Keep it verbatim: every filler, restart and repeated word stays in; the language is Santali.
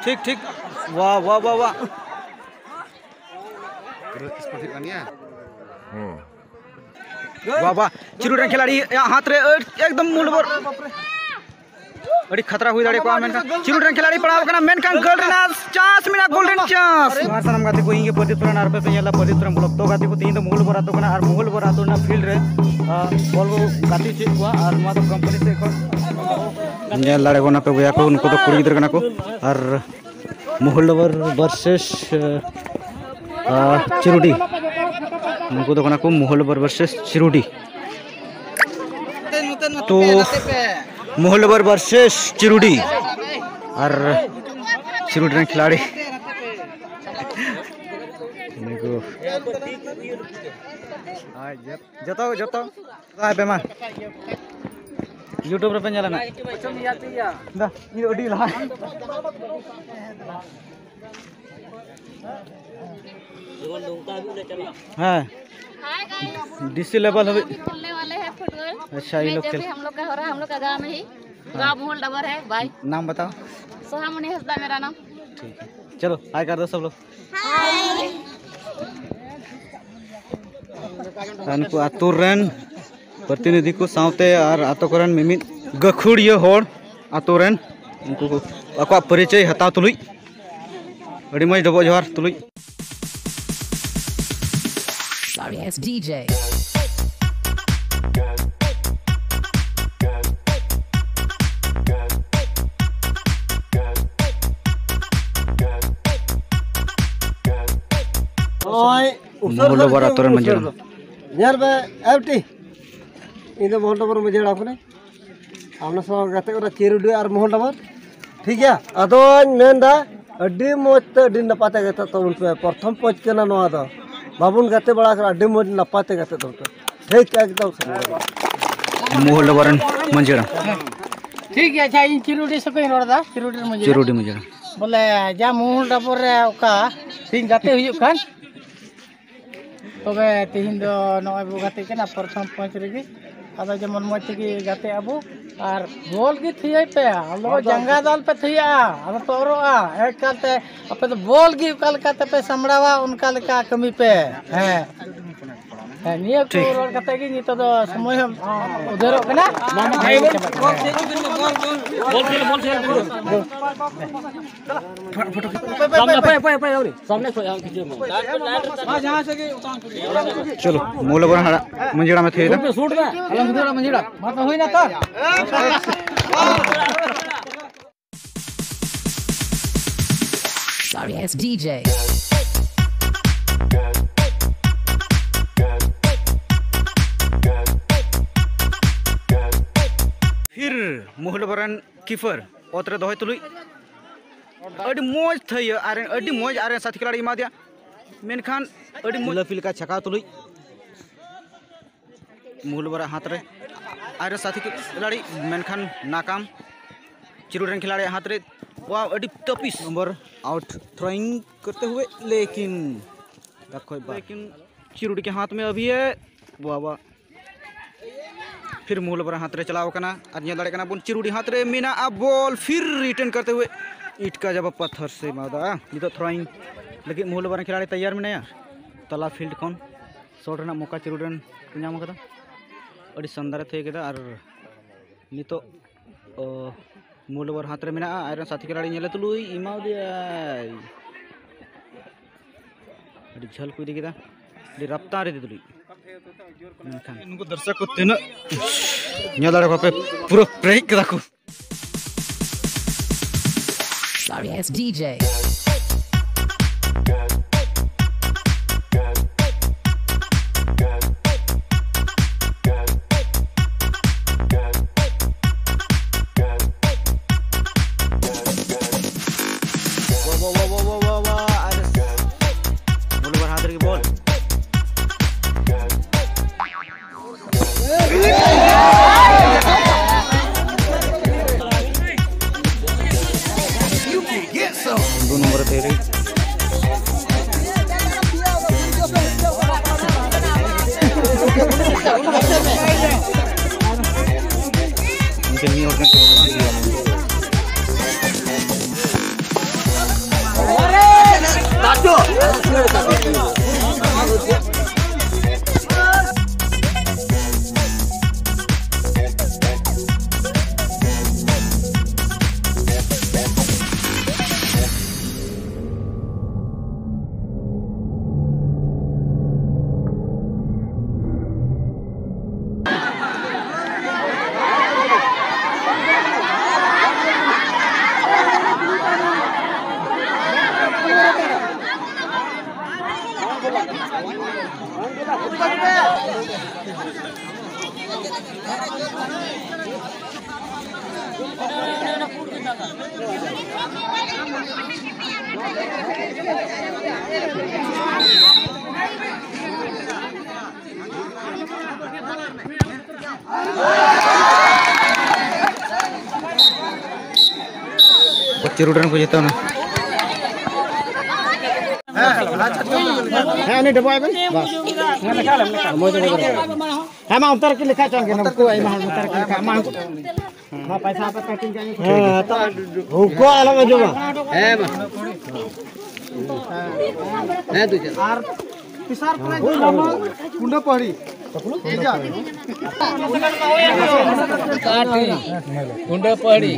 ᱴᱷᱤᱠ, ᱴᱷᱤᱠ᱾ ᱣᱟᱦ, ᱣᱟᱦ, ᱣᱟᱦ, ᱣᱟᱦ᱾ ᱯᱩᱨᱟᱹ ᱥᱯᱳᱨᱴ ᱦᱩᱭᱩᱜ ᱠᱟᱱ ᱜᱮᱭᱟ᱾ ᱦᱩᱸ᱾ ᱣᱟᱦ, ᱣᱟᱦ᱾ ᱪᱤᱨᱩᱰᱤ ᱨᱮᱱ ᱠᱷᱤᱞᱟᱲᱤ ᱭᱟᱜ ᱦᱟᱛ ᱨᱮ ᱟᱹᱰ-, ᱮᱠᱫᱚᱢ ᱢᱩᱞ ᱵᱚᱨ-, ᱟᱹᱰᱤ ᱠᱷᱟᱛᱨᱟ ᱦᱩᱭ ᱫᱟᱲᱮ ᱠᱚᱜᱼᱟ, ᱢᱮᱱᱠᱷᱟᱱ ᱪᱤᱨᱩᱰᱤ ᱨᱮᱱ ᱠᱷᱤᱞᱟᱲᱤ ᱯᱟᱲᱟᱣ ᱟᱠᱟᱱᱟ, ᱢᱮᱱᱠᱷᱟᱱ ᱜᱳᱞ ᱨᱮᱱᱟᱜ ᱪᱟᱱᱥ ᱢᱮᱱᱟᱜᱼᱟ, ᱜᱳᱞᱰᱮᱱ ᱪᱟᱱᱥ᱾ ᱡᱚᱦᱟᱨ ᱥᱟᱱᱟᱢ ᱜᱟᱛᱮ ᱠᱚ, ᱤᱧ ᱜᱮ ᱯᱨᱚᱫᱤᱯ ᱥᱚᱨᱮᱱ, ᱟᱨ ᱟᱯᱮ ᱯᱮ ᱧᱮᱞ ᱮᱫᱟ ᱯᱨᱚᱫᱤᱯ ᱥᱚᱨᱮᱱ ᱵᱞᱚᱜ᱾ ᱛᱚ ᱜᱟᱛᱮ ᱠᱚ, ᱛᱮᱦᱮᱧ ᱫᱚ ᱢᱩᱦᱩᱞ ᱵᱚᱨ ᱟᱛᱳ ᱠᱟᱱᱟ, ᱟᱨ ᱢᱩᱦᱩᱞ ᱵᱚᱨ ᱟᱛᱳ ᱨᱮᱱᱟᱜ ᱯᱷᱤᱞᱰ ᱨᱮ, ᱟᱸ, ᱵᱚᱞ ᱠᱚ ᱜᱟᱛᱮ ᱦᱚᱪᱚᱭᱮᱫ ᱠᱚᱣᱟ, ᱟᱨ ᱱᱚᱣᱟ ᱫᱚ ᱠᱳᱢᱯᱟᱱᱤ ᱥᱮᱫ ᱠᱷᱚᱱ ᱧᱮᱞ ᱫᱟᱲᱮ ᱠᱚ ᱠᱟᱱᱟ ᱯᱮ ᱵᱚᱭᱦᱟ ᱠᱚ, ᱩᱱᱠᱩ ᱫᱚ ᱠᱩᱲᱤ ᱜᱤᱫᱽᱨᱟᱹ ᱠᱟᱱᱟ ᱠᱚ, ᱟᱨ ᱢᱩᱦᱩᱞᱰᱚᱵᱚᱨ ᱵᱷᱟᱨᱥᱮᱥ, ᱟᱸ, ᱪᱤᱨᱩᱰᱤ᱾ ᱱᱩᱠᱩ ᱫᱚ ᱠᱟᱱᱟ ᱠᱚ ᱢᱩᱦᱩᱞᱰᱚᱵᱚᱨ ᱵᱷᱟᱨᱥᱮᱥ ᱪᱤᱨᱩᱰᱤ᱾ ᱛᱚ, ᱢᱩᱦᱩᱞᱰᱚᱵᱚᱨ ᱵᱷᱟᱨᱥᱮᱥ ᱪᱤᱨᱩᱰᱤ᱾ ᱟᱨ ᱪᱤᱨᱩᱰᱤ ᱨᱮᱱ ᱠᱷᱤᱞᱟᱲᱤ᱾ ᱱᱩᱠᱩ᱾ ᱡᱚᱛᱚ, ᱡᱚᱛᱚ᱾ ᱟᱯᱮ ᱢᱟ YouTube ᱨᱮᱯᱮ ᱧᱮᱞᱟ ᱱᱟᱜ᱾ ᱫᱟ, ᱤᱧ ᱫᱚ ᱟᱹᱰᱤ ᱞᱟᱦᱟ᱾ ᱦᱮᱸ᱾ हाय गाइस, डीसी लेवल हम हवे। अभी खेलने वाले हैं फुटबॉल। अच्छा, ये मैच लोग खेल। अभी हम लोग का हो रहा है, हम लोग का गांव में ही। हाँ। गांव मोहल डबर है। बाय। नाम बताओ। सोहामणि हंसदा मेरा नाम। ठीक है, चलो हाय कर दो सब लोग। ᱟᱨ ᱱᱩᱠᱩ ᱟᱛᱳ ᱨᱮᱱ ᱯᱨᱚᱛᱤᱱᱤᱫᱷᱤ ᱠᱚ ᱥᱟᱶᱛᱮ ᱟᱨ ᱟᱛᱳ ᱠᱚᱨᱮᱱ ᱢᱤᱢᱤᱫ ᱜᱟᱹᱠᱷᱩᱲᱤᱭᱟᱹ ᱦᱚᱲ ᱟᱛᱳ ᱨᱮᱱ, ᱩᱱᱠᱩ ᱠᱚ ᱟᱠᱚᱣᱟᱜ ᱯᱚᱨᱤᱪᱚᱭ ᱦᱟᱛᱟᱣ ᱛᱩᱞᱩᱡ ᱟᱹᱰᱤ ᱢᱚᱡᱽ ᱰᱚᱵᱚᱜ ᱡᱚᱦᱟᱨ ᱛᱩᱞᱩᱡ᱾ Sorry ass DJ. ᱱᱚᱜᱼᱚᱭ ᱩᱥᱟᱹᱨ ᱢᱚᱦᱚᱞ ᱫᱚ ᱰᱚᱵᱚᱨ ᱟᱛᱳ ᱨᱮᱱ ᱢᱟᱹᱡᱷᱤ ᱩᱥᱟᱹᱨ ᱦᱟᱲᱟᱢ᱾ ᱫᱚ᱾ ᱧᱮᱞ ᱢᱮ, ᱮᱯᱴᱤ᱾ ᱤᱧ ᱫᱚ ᱢᱚᱦᱚᱞ ᱰᱚᱵᱚᱨ ᱢᱟᱹᱡᱷᱤ ᱦᱟᱲᱟᱢ ᱠᱟᱹᱱᱟᱹᱧ᱾ ᱟᱢ ᱥᱟᱶ ᱜᱟᱛᱮ ᱠᱟᱱᱟ ᱪᱤᱨᱩᱰᱤ ᱟᱨ ᱢᱚᱦᱚᱞ ᱰᱚᱵᱚᱨ᱾ ᱴᱷᱤᱠ ᱜᱮᱭᱟ? ᱟᱫᱚᱧ ᱢᱮᱱᱫᱟ, ᱟᱹᱰᱤ ᱢᱚᱡᱽ ᱛᱮ, ᱟᱹᱰᱤ ᱱᱟᱯᱟᱭ ᱛᱮ ᱜᱟᱛᱮᱜ ᱛᱟᱵᱚᱱ ᱯᱮ᱾ ᱯᱨᱚᱛᱷᱚᱢ ᱯᱚᱸᱪ ᱠᱟᱱᱟ ᱱᱚᱣᱟ ᱫᱚ᱾ ᱵᱟᱵᱚᱱ ᱜᱟᱛᱮ ᱵᱟᱲᱟ ᱠᱟᱱᱟ, ᱟᱹᱰᱤ ᱢᱚᱡᱽ ᱱᱟᱯᱟᱭ ᱛᱮ ᱜᱟᱛᱮᱜ ᱛᱟᱵᱚᱱ ᱯᱮ᱾ ᱴᱷᱤᱠ ᱮᱠᱫᱚᱢ᱾ ᱢᱚᱦᱚᱞ ᱰᱚᱵᱚᱨ ᱨᱮᱱ ᱢᱟᱹᱡᱷᱤ ᱦᱟᱲᱟᱢ᱾ ᱴᱷᱤᱠ ᱜᱮᱭᱟ, ᱟᱪᱪᱷᱟ, ᱤᱧ ᱪᱤᱨᱩᱰᱤ ᱥᱮᱫ ᱠᱷᱚᱱᱤᱧ ᱨᱚᱲ ᱮᱫᱟ, ᱪᱤᱨᱩᱰᱤ ᱨᱮᱱ ᱢᱟᱹᱡᱷᱤ ᱦᱟᱲᱟᱢ᱾ ᱪᱤᱨᱩᱰᱤ ᱢᱟᱹᱡᱷᱤ ᱦᱟᱲᱟᱢ᱾ ᱵᱚᱞᱮ, ᱡᱟ ᱢᱚᱦᱚᱞ ᱰᱚᱵᱚᱨ ᱨᱮ ᱚᱠᱟ ᱛᱮᱦᱮᱧ ᱜᱟᱛᱮ ᱦᱩᱭᱩᱜ ᱠᱟᱱ, ᱛᱚᱵᱮ ᱛᱮᱦᱮᱧ ᱫᱚ ᱱᱚᱜᱼᱚᱭ ᱵᱚ ᱜᱟᱛᱮᱜ ᱠᱟᱱᱟ ᱯᱨᱚᱛᱷᱚᱢ ᱯᱚᱸᱪ ᱨᱮᱜᱮ᱾ ᱟᱫᱚ ᱡᱮᱢᱚᱱ ᱢᱚᱡᱽ ᱛᱮᱜᱮ ᱜᱟᱛᱮᱜ ᱟᱵᱚ, ᱟᱨ ᱵᱚᱞ ᱜᱮ ᱛᱷᱤᱭᱟᱹᱭ ᱯᱮ, ᱟᱞᱚ ᱡᱟᱸᱜᱟ ᱫᱟᱞ ᱯᱮ ᱛᱷᱤᱭᱟᱹᱜᱼᱟ, ᱟᱞᱚ ᱯᱮ ᱚᱨᱚᱜᱼᱟ᱾ ᱮᱠᱟᱞᱛᱮ ᱟᱯᱮ ᱫᱚ ᱵᱚᱞ ᱜᱮ ᱚᱠᱟ ᱞᱮᱠᱟ ᱛᱮᱯᱮ ᱥᱟᱢᱵᱲᱟᱣᱟ, ᱚᱱᱠᱟ ᱞᱮᱠᱟ ᱠᱟᱹᱢᱤ ᱯᱮ᱾ ᱦᱮᱸ, ᱦᱮᱸ, ᱱᱤᱭᱟᱹ ᱠᱚ ᱴᱷᱤᱠ᱾ ᱨᱚᱲ ᱠᱟᱛᱮ ᱜᱮ ᱱᱤᱛᱚᱜ ᱫᱚ ᱥᱚᱢᱚᱭ ᱦᱚᱸ ᱩᱫᱷᱟᱹᱨᱚᱜ ᱠᱟᱱᱟ᱾ ᱵᱚᱞ ᱠᱷᱮᱞ, ᱵᱚᱞ ᱠᱷᱮᱞ, ᱵᱚᱞ ᱠᱷᱮᱞ᱾ ᱥᱟᱢᱱᱮ ᱠᱷᱚᱡ, ᱦᱟᱯᱮ, ᱦᱟᱯᱮ, ᱦᱟᱯᱮ, ᱟᱹᱣᱨᱤ᱾ ᱥᱟᱢᱱᱮ ᱠᱷᱚᱡ, ᱟᱢ ᱠᱤᱪᱷᱩ ᱢᱮ᱾ ᱪᱚᱞᱚ, ᱢᱩᱞ ᱵᱚᱨᱟ ᱦᱟᱲᱟᱜ ᱢᱟᱹᱡᱷᱤ ᱦᱟᱲᱟᱢ ᱮ ᱛᱷᱤᱭᱟᱹᱭᱮᱫᱟ᱾ ᱥᱩᱴ ᱢᱮ, ᱟᱞᱚᱢ ᱥᱩᱴ ᱢᱟᱹᱡᱷᱤ ᱦᱟᱲᱟᱢ᱾ ᱢᱟ ᱛᱚ ᱦᱩᱭᱱᱟ ᱛᱚ᱾ Sorry ass D J. ᱯᱷᱤᱨ ᱢᱩᱦᱞ ᱵᱚᱨᱟᱱ ᱠᱤᱯᱟᱨ ᱚᱛ ᱨᱮ ᱫᱚᱦᱚᱭ ᱛᱩᱞᱩᱡ ᱟᱹᱰᱤ ᱢᱚᱡᱽ ᱛᱷᱟᱹᱭᱟᱹ ᱟᱨ ᱟᱹᱰᱤ ᱢᱚᱡᱽ ᱟᱨ ᱥᱟᱛᱷᱤ ᱠᱷᱤᱞᱟᱲᱤ ᱮᱢᱟ ᱫᱮᱭᱟ, ᱢᱮᱱᱠᱷᱟᱱ ᱟᱹᱰᱤ ᱢᱚᱡᱽ ᱞᱟᱹᱯᱤ ᱞᱮᱠᱟ ᱪᱷᱟᱠᱟᱣ ᱛᱩᱞᱩᱡ ᱢᱩᱦᱞ ᱵᱚᱨᱟ ᱦᱟᱛ ᱨᱮ ᱟᱨ ᱥᱟᱛᱷᱤ ᱠᱷᱤᱞᱟᱲᱤ, ᱢᱮᱱᱠᱷᱟᱱ ᱱᱟᱠᱟᱢ ᱪᱤᱨᱩᱰ ᱨᱮᱱ ᱠᱷᱤᱞᱟᱲᱤ ᱦᱟᱛ ᱨᱮ, ᱣᱟᱣ, ᱟᱹᱰᱤ ᱛᱟᱹᱯᱤᱥ ᱱᱚᱢᱵᱚᱨ ᱟᱣᱩᱴ ᱛᱷᱨᱳᱭᱤᱝ ᱠᱟᱨᱛᱮ ᱦᱩᱭᱮ, ᱞᱮᱠᱤᱱ ᱛᱟᱠᱷᱚᱡ ᱵᱟ, ᱞᱮᱠᱤᱱ ᱪᱤᱨᱩᱰᱤ ᱠᱮ ᱦᱟᱛ ᱢᱮ ᱟᱵᱷᱤ ᱦᱮ, ᱵᱟᱵᱟ, ᱯᱷᱤᱨ ᱢᱩᱦᱞ ᱵᱚᱨᱟ ᱦᱟᱛ ᱨᱮ ᱪᱟᱞᱟᱣ ᱠᱟᱱᱟ ᱟᱨ ᱧᱮᱞ ᱫᱟᱲᱮᱭᱟᱜ ᱠᱟᱱᱟ ᱵᱚᱱ ᱪᱤᱨᱩᱰᱤ ᱦᱟᱛ ᱨᱮ ᱢᱮᱱᱟᱜᱼᱟ ᱵᱚᱞ, ᱯᱷᱤᱨ ᱨᱤᱴᱟᱨᱱ ᱠᱟᱨᱛᱮ ᱦᱩᱭᱮ ᱤᱴᱠᱟ ᱡᱟᱵᱟ ᱯᱟᱛᱷᱟᱨ ᱥᱮ ᱢᱟᱣᱫᱟ᱾ ᱱᱤᱛᱚᱜ ᱛᱷᱨᱳᱭᱤᱝ ᱞᱟᱹᱜᱤᱫ ᱢᱩᱦᱞ ᱵᱚᱨᱟ ᱠᱷᱤᱞᱟᱲᱤ ᱛᱮᱭᱟᱨ ᱢᱮᱱᱟᱭᱟ᱾ ᱛᱟᱞᱟ ᱯᱷᱤᱞᱰ ᱠᱷᱚᱱ ᱥᱚᱴ ᱨᱮᱱᱟᱜ ᱢᱚᱠᱟ ᱪᱤᱨᱩᱰ ᱨᱮᱱ ᱠᱚ ᱧᱟᱢ ᱠᱟᱫᱟ᱾ ᱟᱹᱰᱤ ᱥᱟᱱᱫᱟᱨ ᱮ ᱛᱷᱟᱹᱭ ᱠᱮᱫᱟ ᱟᱨ ᱱᱤᱛᱚᱜ, ᱚ, ᱢᱩᱞ ᱵᱚᱨᱟ ᱦᱟᱛ ᱨᱮ ᱢᱮᱱᱟᱜᱼᱟ᱾ ᱟᱡᱨᱮᱱ ᱥᱟᱛᱷᱤ ᱠᱷᱤᱞᱟᱲᱤ ᱧᱮᱞᱮ ᱛᱩᱞᱩᱡ ᱮᱢᱟᱣ ᱫᱮᱭᱟᱭ᱾ ᱟᱹᱰᱤ ᱡᱷᱟᱹᱞ ᱠᱚ ᱤᱫᱤ ᱠᱮᱫᱟ, ᱟᱹᱰᱤ ᱨᱟᱯᱛᱟᱨ ᱤᱫᱤ ᱛᱩᱞᱩᱡ᱾ ᱢᱮᱱᱠᱷᱟᱱ ᱱᱩᱠᱩ ᱫᱚᱨᱥᱚᱠ ᱠᱚ ᱛᱤᱱᱟᱹᱜ ᱧᱮᱞ ᱫᱟᱲᱮ ᱠᱚᱣᱟ ᱯᱮ, ᱯᱩᱨᱟᱹ ᱯᱮᱨᱮᱡ ᱠᱮᱫᱟ ᱠᱚ᱾ Sorry ass D J. ᱵᱚᱞ, ᱵᱚᱞ, ᱵᱚᱞ, ᱵᱚᱞ, ᱵᱚᱞ, ᱵᱚᱞ, ᱟᱨ ᱵᱚᱞ ᱵᱟᱨ ᱦᱟᱛ ᱨᱮᱜᱮ ᱵᱚᱞ᱾ ᱫᱩ ᱱᱚᱢᱵᱚᱨ ᱨᱮ ᱛᱟᱦᱮᱸ ᱨᱮ᱾ ᱯᱚᱪᱤ ᱨᱳᱰ ᱨᱮᱱ ᱠᱚ ᱡᱚᱛᱚ ᱚᱱᱟ᱾ ᱦᱮᱸ, ᱩᱱᱤ ᱰᱚᱵᱚᱜ ᱟᱭ ᱵᱮᱱ᱾ ᱵᱟᱥ᱾ ᱦᱮᱸ, ᱢᱟ, ᱚᱱᱛᱮ ᱨᱮᱠᱤᱱ ᱞᱮᱠᱷᱟ ᱦᱚᱪᱚ ᱠᱤᱱᱟ, ᱩᱱᱠᱩ ᱟᱭᱢᱟ ᱦᱚᱲ ᱚᱱᱛᱮ ᱨᱮᱠᱤᱱ ᱞᱮᱠᱷᱟ᱾ ᱢᱟ, ᱦᱮᱸ, ᱯᱟᱭᱥᱟ ᱟᱯᱮ ᱯᱮ ᱦᱟᱹᱴᱤᱧ ᱠᱟᱜ ᱜᱮ᱾ ᱦᱮᱸ, ᱦᱟᱛᱟᱣ᱾ ᱩᱱᱠᱩ ᱟᱞᱚᱢ ᱟᱸᱡᱚᱢᱟ᱾ ᱦᱮᱸ, ᱢᱟ᱾ ᱦᱮᱸ, ᱫᱩ ᱪᱟᱸᱫ᱾ ᱟᱨ ᱛᱮᱥᱟᱨ ᱯᱨᱟᱭᱤᱡᱽ ᱫᱚ ᱧᱟᱢᱟ ᱠᱩᱸᱰᱟᱹ ᱯᱟᱹᱦᱲᱤ᱾ ᱠᱩᱸᱰᱟᱹ ᱯᱟᱹᱦᱲᱤ᱾